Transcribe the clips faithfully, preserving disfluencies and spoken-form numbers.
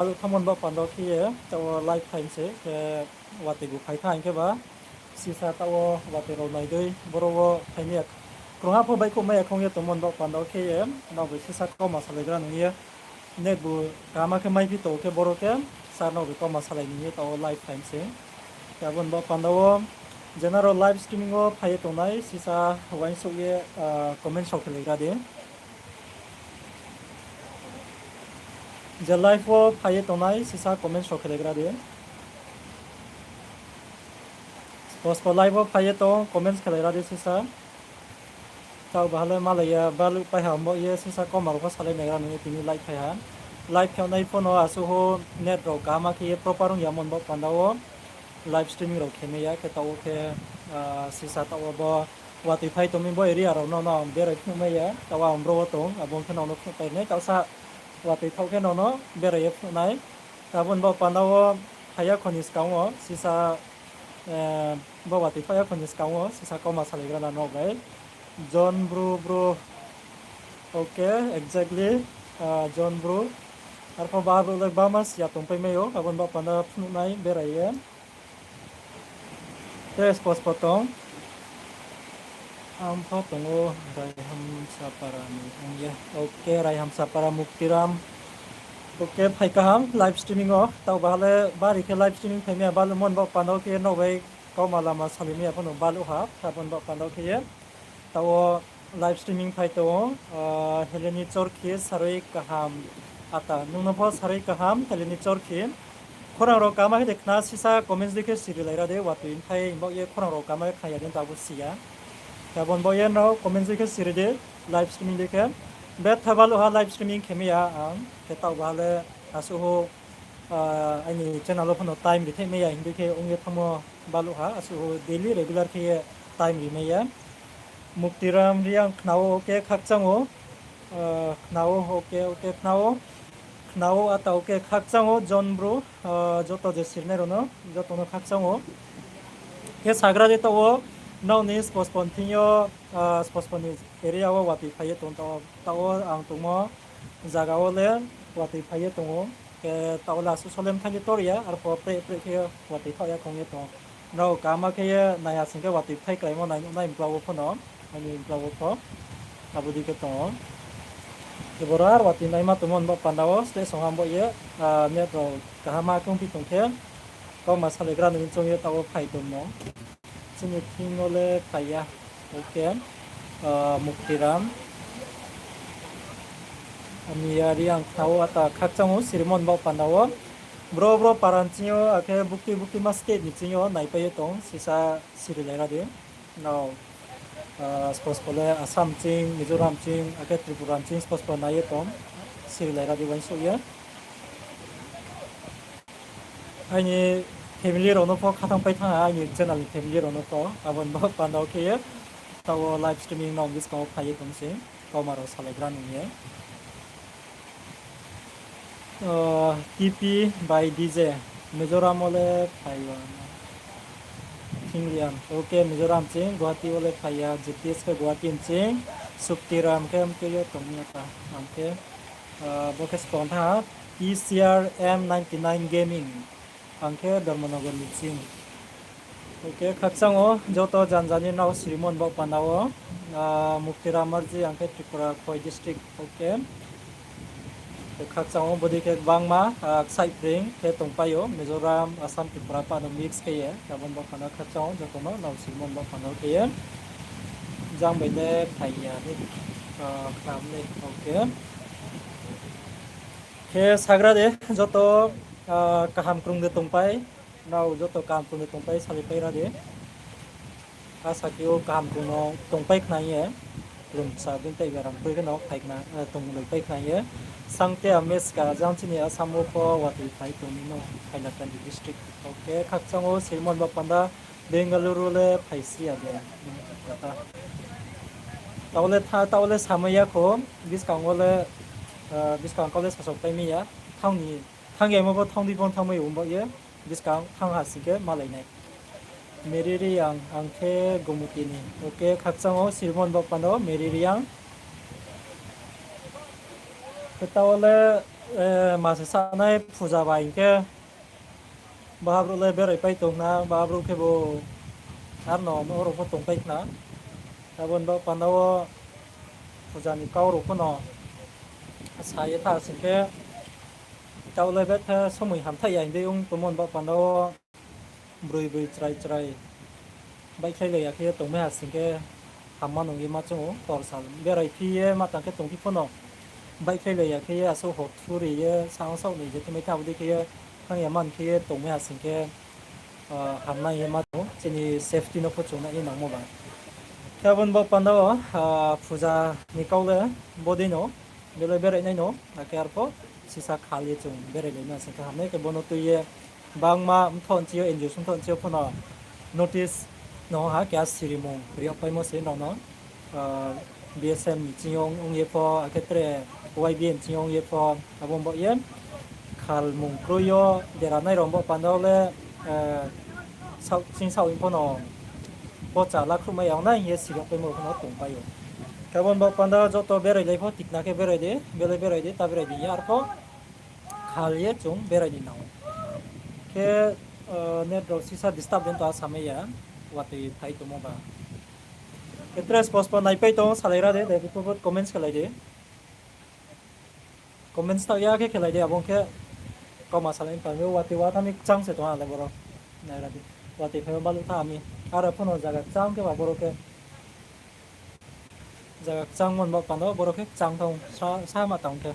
baluh thanngmo ni baoh panda wo khe ye, taoh wo live phai mi se, khe watoi bu phai tha hing khe ba, sisa taoh wo watoi rao nai dei, boro wo phai mi ya, krungha pho baihkhouh mai ya khong ye tongmo ni baoh panda wo khe ye, nrao bai sisa kauma salaigra nung ye, net bu kaham khe maiphi tong khe boro khe, sir nrao bai kauma salai nung ye taoh wo live phai mi se. Khe abo ni baoh panda wo, je nrao live streaming wo phai ye tongnai, sisa uaingsouh ye, comment rao khelaigra di. Je live wo phai ye tongnai, sisa comment rao khelaigra di. Spo spo live wo phai ye tong, comments khelaigra di sisa. Taoh baha le malai ya, baluh pai ha mbaoh ye sisa kauma rao pho salai naigra nung ye tini live phai ha. Live khe nai pho no asuh ho net rao kaham khe ye proper ong yamo ni baoh panda wo live streaming rao khe mai ya, khe taoh wo khe, sisa taoh wo bo watoi phai tong mi bo area rao no no ang berai phnuh mai ya, taoh wo ang bro wo tong, abo ong khe nrao no phnuh pai nai, taoh sa watoi thaoh khe nrao no berai ye phnuh nai. Abo ni baoh panda wo phai ya kho ni skang wo sisa, bo watoi thaoh ya kho ni skang wo sisa kauma salaigra na nrao bai. John Bru, Bru. Okay, exactly. John Bru. Arpho ba brouh le gbangma si ya tongpai mai ou, abo ni baoh panda phnuh nai berai ye. Tei spo spo tong. Ang pho tong ou, Raihamsapara ni ong ye. Okay, Raihamsapara Muktiram. Okay, phai kaham live streaming wo. Taoh baha le bari khe live streaming phai mi ya, baluh mo ni baoh panda wo khe ye nrao bai kauma lama salai mi ya pho no baluh ha, abo ni baoh panda wo khe ye. Taoh wo live streaming phai tong ou, Heleni Chorkhi, sarui kaham ata. Nung no pho sarui kaham, Heleni Chorkhi. Khorang rao kaham khe de khna sisa comments dei khe sirilai ra di, watoi mphai baoh ye khorang rao kaham khe khna ya di, taoh bo si ya. Khe abo ni baoh ye nrao comments dei khe siri di, live streaming dei khe. Betha baluh ha live streaming khe mi ya ang, khe taoh baha le asuh ho, aini channel wo pho no time ri thai mai ya hing dei khe ong ye thanngmo baluh ha, asuh ho daily regular khe ye time ri mai ya. Muktiram Reang khna ou, okay, khakchang ou. Khna ou, okay, okay, khna ou. Khna ou, ata, okay, khakchang ou, John Bru, joto je sirinai rao no, joto no khakchang ou. Khe sagra di taoh wo, nrao ni spo spo ni thing yo, spo spo ni area wo watoi phai ye tong, taoh wo ang tongmo zaga wo le watoi phai ye tong ou. Khe taoh wo le asuh solem thai ni tor ya, arpho pre pre khe watoi thaoh ya khong ye tong. Nrao kaham khe ye nai ha sing khe watoi phai kraimo nai nuh nai mkla wo pho no, aini mkla wo pho. Abo dei khe tong ou. Khe boro ar watoi naima tongmo ni baoh panda wo, stage song ha bo ye, net rao kaham khe ongphi tong khe, kauma salaigra ni choung ye taoh wo phai tongmo. Chini thing yo le phai ya. Okay. Muktiram. Ami ya Reang khna ou, ata khakchang ou, sirimo ni baoh panda wo. Bro bro para ni ching yo, akhe bukti bukti ma state ni ching yo naipai ye tong, sisa sirilai ra di. Nrao, spo spo le Assam ching, Mizoram ching, akhe Tripura ching spo spo nai ye tong, sirilai ra di uaingsouh ye. Aini family rao no pho khathang pai thanng ha, aini channel ni family rao no pho, abo ni baoh panda wo khe ye, taoh wo live streaming nrao buskang wo phai ye tong se, kauma rao salaigra nung ye. TP by DJ, Mizoram wo le phai ya. Thingliam, okay, Mizoram ching, Guwahati wo le phai ya, J T S khe Guwahati ni ching, Suktiram khe mte yo tong ya ta, ang khe, bo khe skon tha, T C R M ninety nine Gaming, ang khe Dharmanagar ni ching. Okay, khakchang ou, joto janja ni nrao sirimo ni baoh panda wo, Muktiram Marji, ang khe Tripura Khoi district, okay. Khakchang ou, bodei khe gbangma, ksaih pring khe tongpai ou, Mizoram, Assam, Tripura pha no mix khe ye, abo ni baoh panda khakchang ou, joto no nrao sirimo ni baoh panda khe ye. Jang bai le phai ya ni, kham ni, okay. Khe sagra de, joto kaham krung de tongpai, nrao joto kaham krung de tongpai, salaipai ra de. Asa khe o kaham krung no tongpai khna ye, krungsa bini tei beram kroi khe no phai khna, tongloipai khna ye. Sangte Ameska, jang chini Assam wo pho watoi phai tong mi no, Hailakandi district. Okay, khakchang ou, sirimo ni baoh panda, Bengaluru le phai si ya de. Taoh le tha, taoh le samai ya kho, buskang wo le, buskang kau le sasokpai mi ya. Thanng ni, thanng ya mo pho thanng di pho thanngmai ou baoh ye, buskang thanng ha sing khe malai nai. Meri Reang, ang khe Gumuti ni. Okay, khakchang ou, sirimo ni baoh panda wo, Meri Reang. Khe taoh le, Eh, mase sanai puja bai hing khe, baha brouh le berai pai tong khna, baha brouh khe bo ar no, no rao pho tongpai khna. Abo ni baoh panda wo puja ni kau rao pho no sa ye tha sing khe, taoh le betha somoi hamthaih ya hing dei ong tongmo ni baoh panda wo broi broi chrai chrai baihkhlailai ya khe ye tongmai ha sing khe hamma nung ye ma chung ou, tor sal berai phi ye ma tang khe tongphi pho no baihkhlailai ya khe ye asuh hor thuri ye saong saoh ni je thimai tha abo dei khe ye thanng ya man khe ye tongmai ha sing khe, ah, hamnai ye ma chung ou, chini safety no pho chung nai ye nangmo ba. Khe abo ni baoh panda wo, ah, puja ni kau le bodei no, bele berai nai no, akhe arpho sisa khal ye chung berai lai na sing khe hamnai khe bo no tui ye bangma mthoh nchi yo, N G O mthoh nchi yo pho no notice no ha keha sirimung ri yag paimo se nrao no, ah, B S M ni ching yo ong ye pho, akhe tre Y B A ni ching yo ong ye pho, abo ni baoh ye khalmung kroi yo dera nai rao ni baoh panda wo le, eh, saoh, ching saoh hing pho no pocha lakhruhmai ya ong nai hing ye siri yag paimo pho no tongpai ou. Khe abo ni baoh panda joto berai lai pho tikna khe berai di, bele berai di, ta berai di hing ye arpho khal ye chung berai ni nang ou. Khe, eh, net rao sisa disturb den to a samai ya, watoi phai tongmo ba. Khe tre spo spo naipai tong salai ra de, dei pho comments khelai di. Comments taoh ya khe khelai di, abo ong khe kauma salai pha mi, watoi watha mi kchang se tong ha le boro. Nai ra di. Watoi phai yo baluh tha mi. Aro pho no zaga kchang khe ba boro khe. Zaga kchangmo ni baoh panda wo boro khe kchang thanng sa, sa ma tang khe.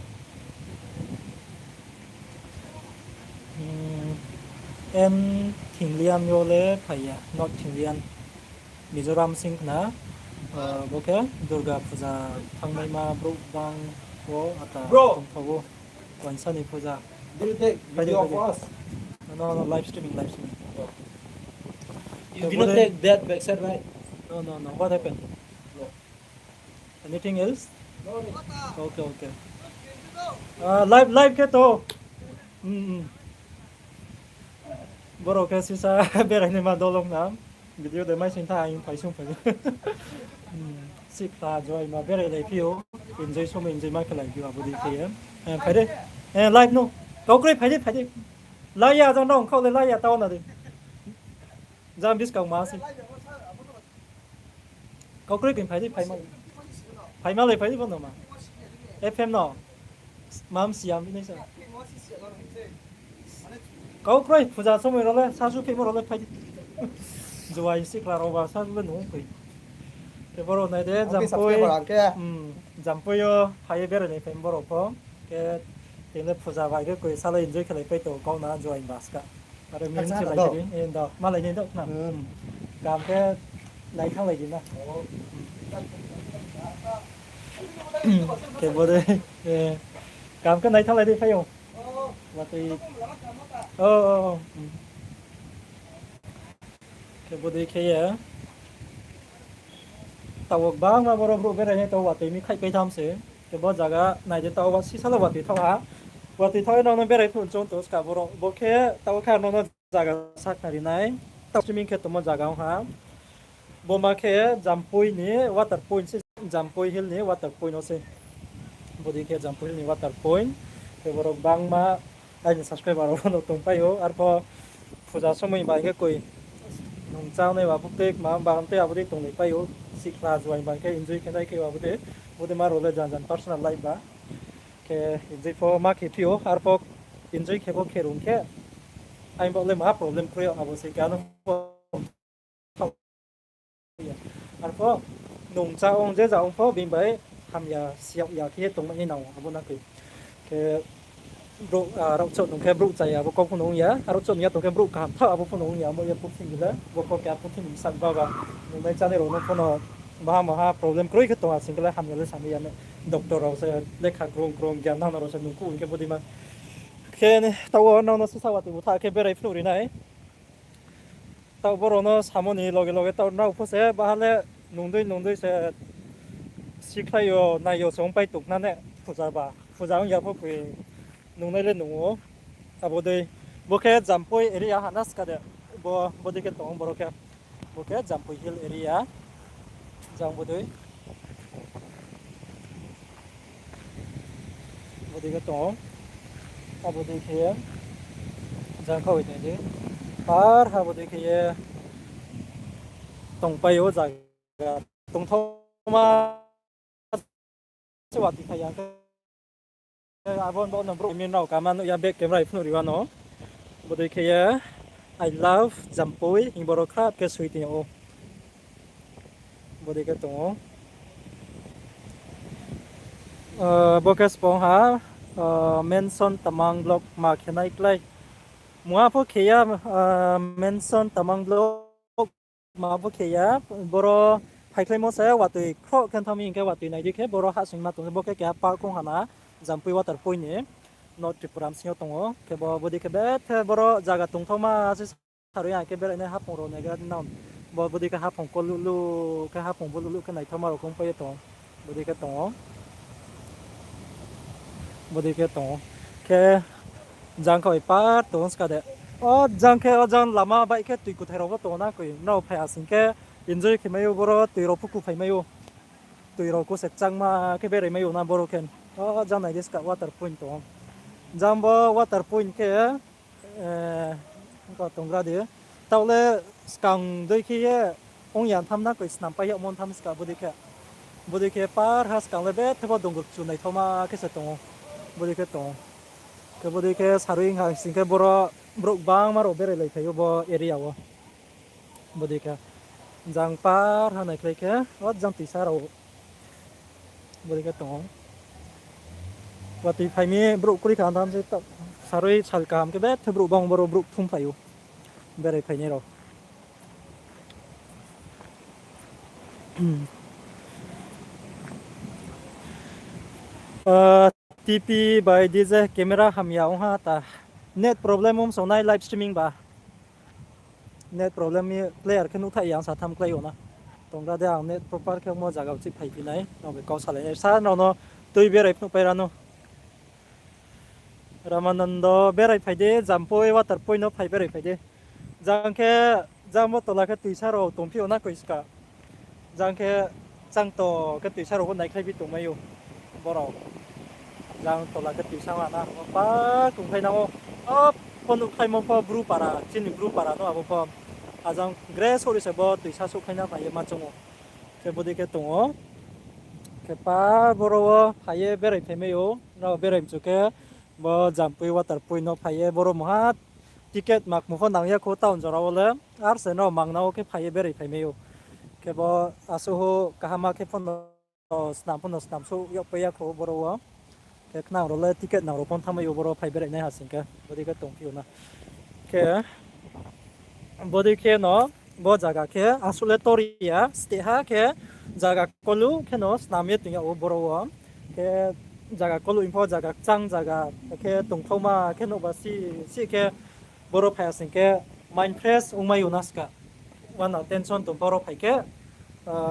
Hmm, N Thinglian yo le phai ya, North Thinglian. Mizoram sing khna, ah, bo khe Durga Puja thanngnaima brouh bang wo ata tongtha ou. Wainsa ni puja. Did you take video of us? No, no, live streaming, live streaming. You did not take that backside, right? No, no, no. What happened? Anything else? Okay, okay. Ah, live, live khe to. Hmm, hmm. Boro khe sisa berai naima dolong na. Video de mai sing tha, ang phaisung phai. Hmm. Sikla joaima berai lai phi ou. Enjoy somoi enjoy ma khe lai phi ou, abo dei khe ye. Eh, phai de. Eh, live no. Kau kroi phai de, phai de. Lai ya, jang no, kau le lai ya, tao na de. Jang buskang ma se. Kau kroi khe phai di, phaima. Phaima le phai di, bo no ma. F M no. Mam siam ni sa. Kau kroi, puja somoi rao le, sasu phimo rao le phai di. Juai sikla rao ba sa le nung phai. Khe boro nai de, Jampui. Hmm, Jampui yo phai ye berai nai phai boro pho. Khe tini le puja bai khe koi sa le enjoy khe lai pai tong kau na juai ba ska. Aro mi se lai di, eh, do, ma lai ni do, na. Hmm. Kam khe lai thang lai di na. Khe bo de, eh, kam khe nai thang lai di phai ou. Watoi. Oh, oh, oh. Hmm. Khe bo de khe ye. Taoh wo gbangma boro brouh berai nai taoh watoi mi khaihpai tham se. Khe bo zaga nai de taoh wo sisa le watoi thaoh ha. Watoi thaoh ye nrao no berai phnuh choung tong ska boro. Bo khe taoh wo khe nrao no zaga sakhnari nai. Taoh swimming khe tongmo zaga ong ha. Bo ma khe Jampui ni water point se, Jampui Hill ni water point wo se. Bo dei khe Jampui Hill ni water point. Khe borok bangma aini subscriber rok no tongpai ou. Arpho puja somoi bai khe koi nung chá nai ba buk tei ma bang tei abo dei tonglai pai ou. Sikla juai bai khe enjoy khe nai khe abo dei. Bo dei ma role jan jan personal life ba. Khe enjoy pho ma khe phi ou. Arpho enjoy khe bo khe rung khe. Aini bo le ma problem kroi ou abo se khe ano. Arpho nung chá ong je ja ong pho bini bai hamya siyag ya khe tongmani nang ou abo na khe. Khe brouh, ah, rao chouh nung khe brouh chaya abo kau pho nung ya, aro chouh nung ya tong khe brouh kaham thaoh abo pho nung ya, amo ye purthimbi le, bo kho khe a purthimbi ni sak ba ba, nung nai chánai rao no pho no maha maha problem kroi khe tong ha sing khe le hamya le samai ya ne, doctor rao se lekha krung krung gyan nang rao se nung kuh hing khe bo dei ma. Khe taoh wo nrao no sisa watoi bútha khe berai phnuh ri nai. Taoh boro no samo ni loge loge taoh nrao pho se baha le nungdui nungdui se sikhlai yo nai yo se ongpai tong khna ne puja ba. Puja ong ya pho koi nungnai le nung ou. Abo dei bo khe Jampui area ha na ska de. Bo, bo dei khe tong ou boro khe. Bo khe Jampui Hill area. Jang bo dei. Bo dei khe tong ou. Abo dei khe ye jang khaoh nai di. Par ha bo dei khe ye tongpai ou zaga tongthaoma se watoi phai ya khe. Abo bo no brouh mi nrao kama nuh ya, back camera phnuh ri wa no. Bo dei khe ye I love Jampui hing boro khrap khe soi tong ou. Bo dei khe tong ou. Bo khe spong ha, mention Tamang vlog ma khe nai klái. Mungha pho khe ya, mention Tamang vlog ma pho khe ya. Boro phaikhlaimo se watoi khroh khe thanng mi hing khe watoi nai di khe boro hahsoingma tong se. Bo khe keha park ong ha na, Jampui water point ni, North Tripura bsing yo tong ou. Khe bo, bo dei khe bethe boro zaga tongthaoma se sarui ya khe berai nai haphung rao naigra di nang. Bo, bo dei khe haphung koluhluh khe haphung boluhluh khe naithaoma rao khe ongpai ye tong ou. Bo dei khe tong ou. Bo dei khe tong ou. Khe jang khe oi par tong ska de. O jang khe, o jang lama baih khe toi kuthai rao pho tong na koi. Nrao phai ha sing khe enjoy khe mai ou, boro toi rao phuku phai mai ou. Toi rao kose kchangma khe berai mai ou na boro khe. O jang nai di ska water point tong ou. Jang bo water point khe, ko tonggra di. Taoh le skang dei khe ye ong ya tham na koi, snam pai yagmo tham ska bo dei khe. Bo dei khe par ha skang le bethe bo dongur kchu naithaoma khe se tong ou. Bo dei khe tong ou. Khe bo dei khe sarui ong ha sing khe boro brouh gbangma rao berai lai phai ou bo area wo. Bo dei khe jang par ha naikhlai khe, o jang toisa rao. Bo dei khe tong ou. Watoi phai mi brouh kroi kha tham se, sarui sal kaham khe bethe brouh bang boro brouh thum phai ou. Berai phainai rao. TP bai DJ camera hamya ong ha ta. Net problem ong song nai live streaming ba. Net problem ni clear khe nuhthaih ya ang sa tham klái ou na. Tongra de ang net proper khe ongmo zaga uchih phaiphi nai. Nrao bai kau salai nai. Sa nrao no tui berai phnuh pai ra no. Ramanando berai phai di, Jampui water point no phai berai phai di. Jang khe, jang bo tola khe toisa rao tongphi ou na koi ska. Jang khe chang to khe toisa rao pho naikhlai phi tongmai ou. Borao. Jang tola khe toisa ma na, abo pa tongkhlai nang ou. O pho nuhkhlaimo pho Bru para, chini Bru para no abo pho. Ajang gre sori se bo toisa souhkhlai na phai ye ma choung ou. Khe bo dei khe tong ou. Khe pa boro wo phai ye berai phaimai ou. Nrao berai mchu khe bo Jampui water point no phai ye boro mungha ticket makmo pho nang ya khou town jora wo le. Ar se nrao mangna wo khe phai ye berai phaimai ou. Khe bo asuh kaham khe pho no snam pho no snam souh yagpai ya khou boro wo. Khe khnang rao le ticket nang rao pho thanngmai ou boro phai berai nai ha sing khe. Bo dei khe tongphi ou na. Khe bo dei khe no, bo zaga khe asuh le tor ya, steh ha khe zaga kolu khe no snam ye tong yag ou boro wo. Khe zaga kolu hing pho zaga kchang zaga khe tongthaoma khe nouhba si, si khe boro phai ha sing khe mind fresh ongmai ou na ska. Uana tension tong boro phai khe,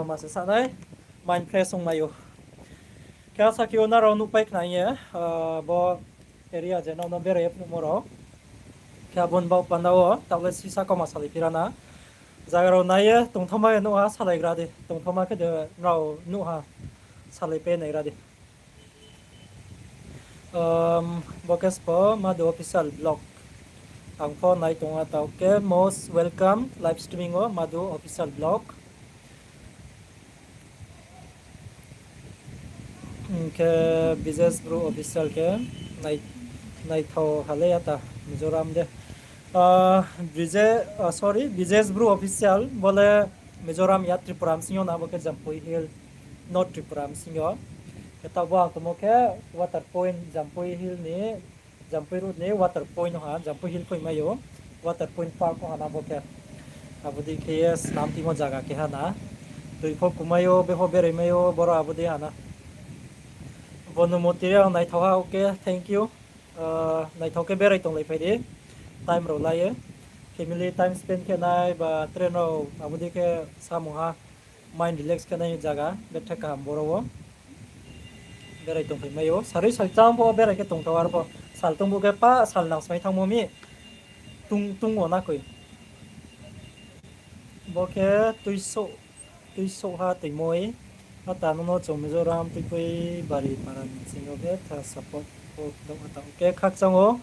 ma se sa nai, mind fresh ongmai ou. Khe asa khe ou nrao nuhpai khna ye, bo area je nrao no berai ye phnuhmo rao. Khe abo ni baoh panda wo taoh le sisa kauma salai phi ra na. Zaga rao nai ye tongthaoma khe nuh ha salaigra di, tongthaoma khe de nrao nuh ha salaipai naigra di. Bo khe sbo Madhu Official Vlog. Ang pho nai tong ha taoh khe most welcome live streaming wo Madhu Official Vlog. Hing khe Brijesh Bru Official khe nai-, naithao ha le ya ta Mizoram de. Brije-, sorry, Brijesh Bru Official bo le Mizoram ya Tripura bsing yo na, bo khe Jampui Hill, North Tripura bsing yo. Khe taoh bo ang tongmo khe water point Jampui Hill ni, Jampui road ni water point ha, Jampui Hill phoimai ou, water point park ha na bo khe. Abo dei khe ye snam timo zaga keha na. Toi pho kumai ou, bepho berai mai ou, boro abo dei ha na. Bonumoti re ang naithao ha, okay, thank you. Naithao khe berai tonglai phai di, time rao la ye. Family time spend khe nai ba tre nrao abo dei khe samung ha, mind relax khe nai zaga bethe kaham boro wo. Berai tongphai mai ou, sarui salchang pho berai khe tongthao, arpho sal tongbu khe pa sal nang smai thanngmo mi, tung, tung wo na koi. Bo khe tuisouh, tuisouh ha toimoi. Ata nung no chung Mizoram Tuipuibari para ni sing yo betha support. Khe khakchang o,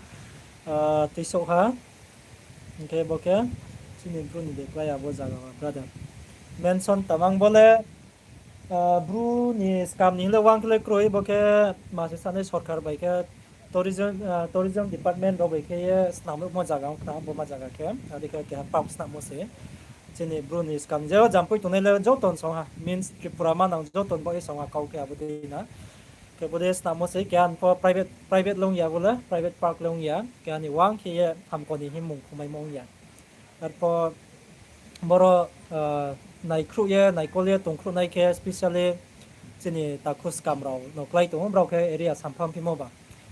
ah, tuisouh ha. Hing khe bo khe chini Bru ni de klái abo zaga wo, brother. Mention tamang bo le, ah, Bru ni skam ni le uang khe le kroi, bo khe ma se sanai sorkar bai khe tourism, ah, tourism department rao bai khe ye snam ruhmo zaga ong khna, bo ma zaga khe, adi khe keha park snammo se. Chini Bru ni skam je o Jampui tongnai le joto ni song ha, means Tripura manang joto ni baoh ye song ha kau khe abo dei na. Khe bo dei snammo se, keha ni pho private, private le ong ya bo le, private park le ong ya, keha ni uang khe ye hamko ni himung khumaimo ong ya. Arpho boro, ah, naikhruh ye, naikol ye tongkhruhnai khe specially chini takhu skam rao no klái tong ou, brao khe area samphamphimo ba.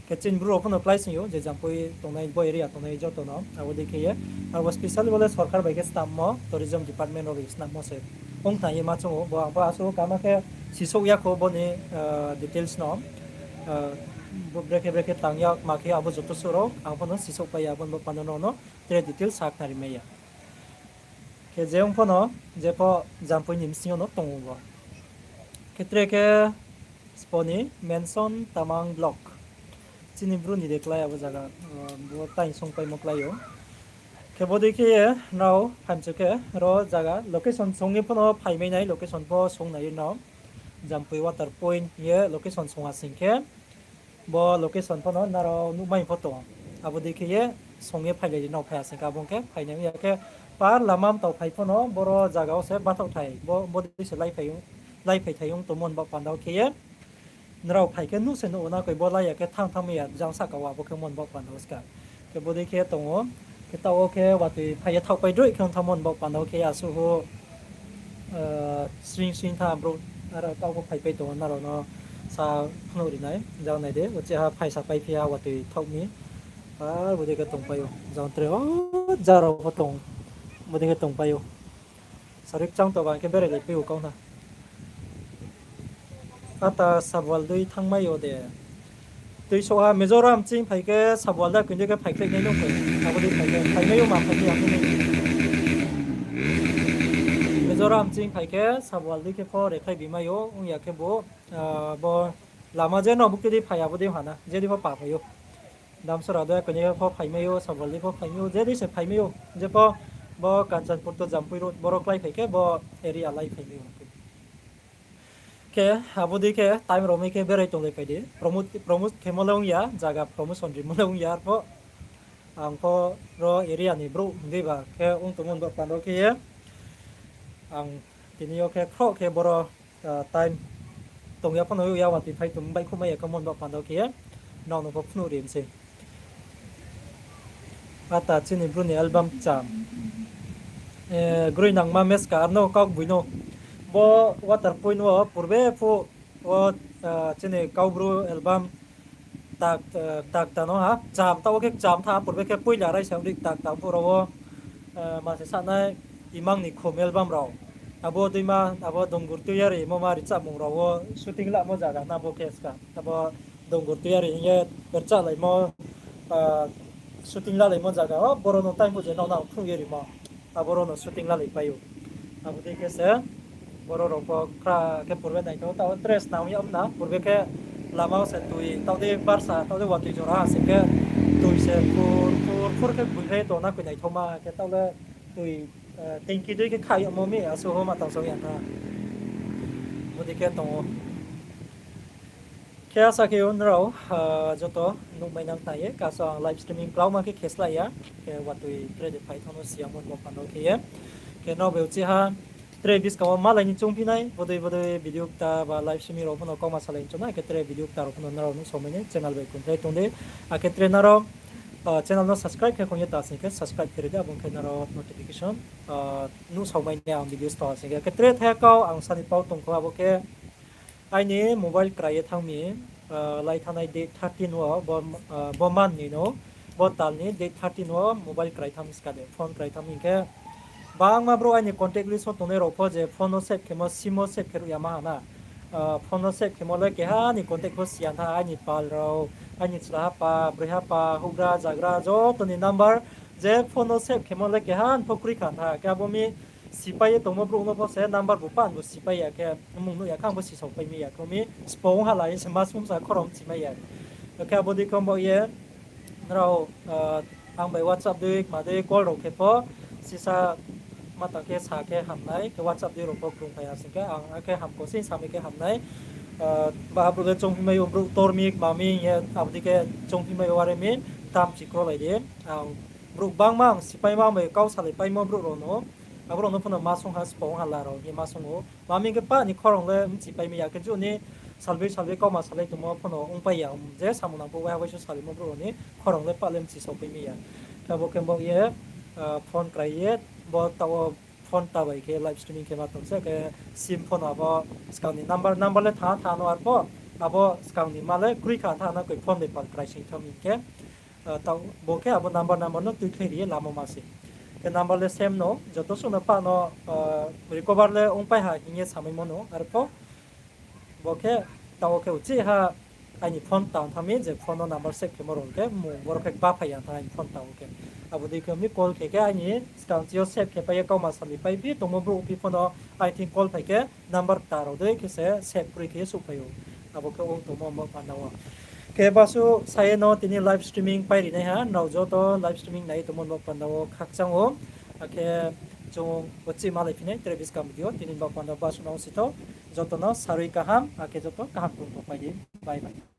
Khe chini Bru rao pho no klái sing ou, je Jampui tongnai, bo area tongnai joto no, abo dei khe ye, abo specially bo le sorkar bai khe snammo, tourism department rao bai snammo se ong khna ye ma choung ou, bo ang pho asuh kama khe sisouh ya kho bo ni, ah, details no, ah, bo brekhe brekhe tang ya, ma khe abo joto suh rao ang pho no sisouh pai ya, abo ni bo panda no no tre details sa khnari mai ya. Khe je ong pho no, je pho Jampui ni bsing yo no tong ou bo. Khe tre khe spo ni Mention Tamang vlog. Chini Bru ni de klái abo zaga, ah, bo tai songpaimo klái ou. Khe bo dei khe ye nrao phaimchu khe ro zaga location song ye pho no phaimai nai, location pho song nai nrao. Jampui water point ye location song ha sing khe bo location pho no nrao nuhmai pho tong. Abo dei khe ye song ye phailai di, nrao phai ha sing khe abo ong khe phainai ya khe par lama mtao phai pho no boro zaga wo se bathaoh thai, bo, bo dei se laiphai thai ong tongmo ni baoh panda wo khe ye nrao phai khe nuh se nuh ou na koi, bo lai ya khe thanng thanng mai ya, jang sahka wo abo khe mo ni baoh panda wo ska. Khe bo dei khe tong ou, khe taoh wo khe watoi phai ye thaohpai droih khe ong thanngmo ni baoh panda wo khe asuh ho, ah, sring sring tha brouh, aro taoh pho phaipai tong ou, nrao no sa phnuh ri nai, jang nai di, uchih ha phaisa paiphi ha watoi thaoh mi. Ar bo dei khe tongpai ou, jang tre, o, jang rao pho tong, bo dei khe tongpai ou. Sari kchang to ba hing khe berai lai pai ou kau na. Ata Sabual dei thanngmai yo de. Tuisouh ha Mizoram ching phai khe Sabual da koi dei khe phaikhlai nai nung koi. Abo dei phai khe phaimai ou ma phai khe ya khe ni. Mizoram ching phai khe Sabual dei khe pho rekhlai bimai ou, ong ya khe bo, ah, bo lama je no bukti dei phai abo dei ha na, je dei pho pa phai ou. Damsora dei koi dei pho phaimai ou, Sabual dei pho phaimai ou, je dei se phaimai ou, je pho bo Kanchanpur to Jampui road, boro klái phai khe bo area lai phaimai ou. Khe abo dei khe time rao mai khe berai tonglai pai di. Promote, promote khemo le ong ya, zaga promotion rimo le ong ya arpho. Ang pho ro area ni brouh hing dei ba khe ong tongmo ni baoh panda wo khe ye. Ang tini yo khe khroh khe boro, ah, time tong ya pho no ya watoi phai tong baihkhouhmai ya khe mo ni baoh panda wo khe ye. Nrao no pho phnuh ri mi sei. Ata chini Bru ni album kcham. Eh, groinangma meska arno kaugboino. Bo Waterpoint wo purbe phuh wo, ah, chini Kaubru album tak, eh, takta no ha, kcham, taoh wo khe kcham tha, purbe khe poila raisa ri takta phuh rao wo, eh, ma se sanai Imang ni Khum album rao. Abo deima, abo Dongur Tuiyari mo ma richamung rao wo shooting lamo zaga na bo khe ska. Abo Dongur Tuiyari hing ye rchalaimo, ah, shooting lalaimo zaga wo, boro no time bo je nrao no phnuh ye rimo. Aboro no shooting lalai pai ou. Abo dei khe se boro rao pho khra khe purbe naithaoh, taoh wo tre snam yag na, purbe khe lama wo se toi, taoh dei barsa, taoh dei watoi jora ha se khe toi se phur, phur, phur khe gboiphai tong na koi naithaoma khe taoh le toi, eh, tanki dei khe kha yagmo mi asuh ho ma tang song ya kha. Abo dei khe tong ou. Khe asa khe ou nrao, ah, joto nuhmai nang khna ye, kaso ang live streaming klauma khe khe slái ya, khe watoi tre de phai thanng no siyamo ni bo panda wo khe ye. Khe nrao bai uchih ha tre buskang wo malai ni choungphi nai, bodei bodei video kta ba live streaming rao pho no kauma salai ni choung nai, khe tre video kta rao pho no nrao nuhsaomai nai, channel bai kumplai tong di. Akhe tre nrao, ah, channel no subscribe khe khong ye ta sing khe subscribe khe ri di, abo ong khe nrao notification, ah, nuhsaomai nai ang video sto ha sing khe. Akhe tre thai kau ang sani pau tong kho abo khe aini mobile krai ye thanng mi, ah, lai thanngnai date thirteen wo, bo, ah, bo month ni no, bo tal ni date thirteen wo mobile krai thanng mi ska de, phone krai thanng mi hing khe, bangma brouh aini contact list wo tongnai rao pho je phone no save khemo, sim wo save khe ruh ya ma ha na. Ah, phone no save khemo le keha ni contact pho si ya tha, aini pal rao, aini chlaha pa, broiha pa, houhgra, zagra, joto ni number, je phone no save khemo le keha ni pho kroi kha tha, khe abo mi sipai ye tongmo brouh no pho se number bu pa ni bu sipai ya khe, mmung nuh ya khe ang pho sisao pai mi ya khe, mi spo ong ha lai se ma sumsa khorom chimai ya. Khe abo dei khe bo ye nrao, ang bai WhatsApp dei ma dei call rao khe pho, sisa ma tang khe sa khe ham nai, khe WhatsApp dei rao pho krungphai ha sing khe ang akhe hamkho sei samai khe ham nai. Ba brouh le choungphimai ou, brouh tormi kma mi hing ye abo dei khe choungphimai ou, are mi tamchi krolai di. Ang brouh bangma ang sipaima bai kau salaipaimo brouh rao no, abo rao no pho no ma sung ha, sbo ong ha la rao hing ye ma sung ou. Ma mi hing khe pah ni khorang le mchipai mi ya, khe ju ni salbei salbei kauma salai tongmo pho no ongpai ya, je samung nang pho waiha waisa salaimo brouh rao ni khorang le pah le mchisaopai mi ya. Khe abo khe bo ye, phone krai ye, bo taoh wo phone ta bai khe live streaming khe ma tong se, khe sim pho no abo skang ni number, number le thanng thanng no arpho, abo skang ni ma le kroi kha thanng no koi phone bai pal krai sing thanng mi khe, bo khe abo number, number no tuikhlai ri ye lamo ma se. Khe number le same no, joto suh no pah no, recover le ongpai ha hing ye samaimo no arpho. Bo khe taoh wo khe uchih ha aini phone tang thanng mi, je phone no number save khemo rao khe mung boro khe baphai ya thanng aini phone tang wo khe. Abo dei khe mi call khe khe aini skang chi yo save khe pai ye kauma salaipai phi tongmo brouh phi pho no aini thing call phai khe number kta rao dei khe se save kroi khe ye souhphai ou. Abo khe ong tongmo bo panda wo. Khe basuh sa ye no tini live streaming pai ri nai ha, nrao joto live streaming nai ye tongmo bo panda wo khakchang ou. Akhe chung uchih malaiphi nai tre buskang video, tini bo panda basuh no ong si thou. Joto no sarui kaham, akhe joto kaham tong tong pai di. Bye bye.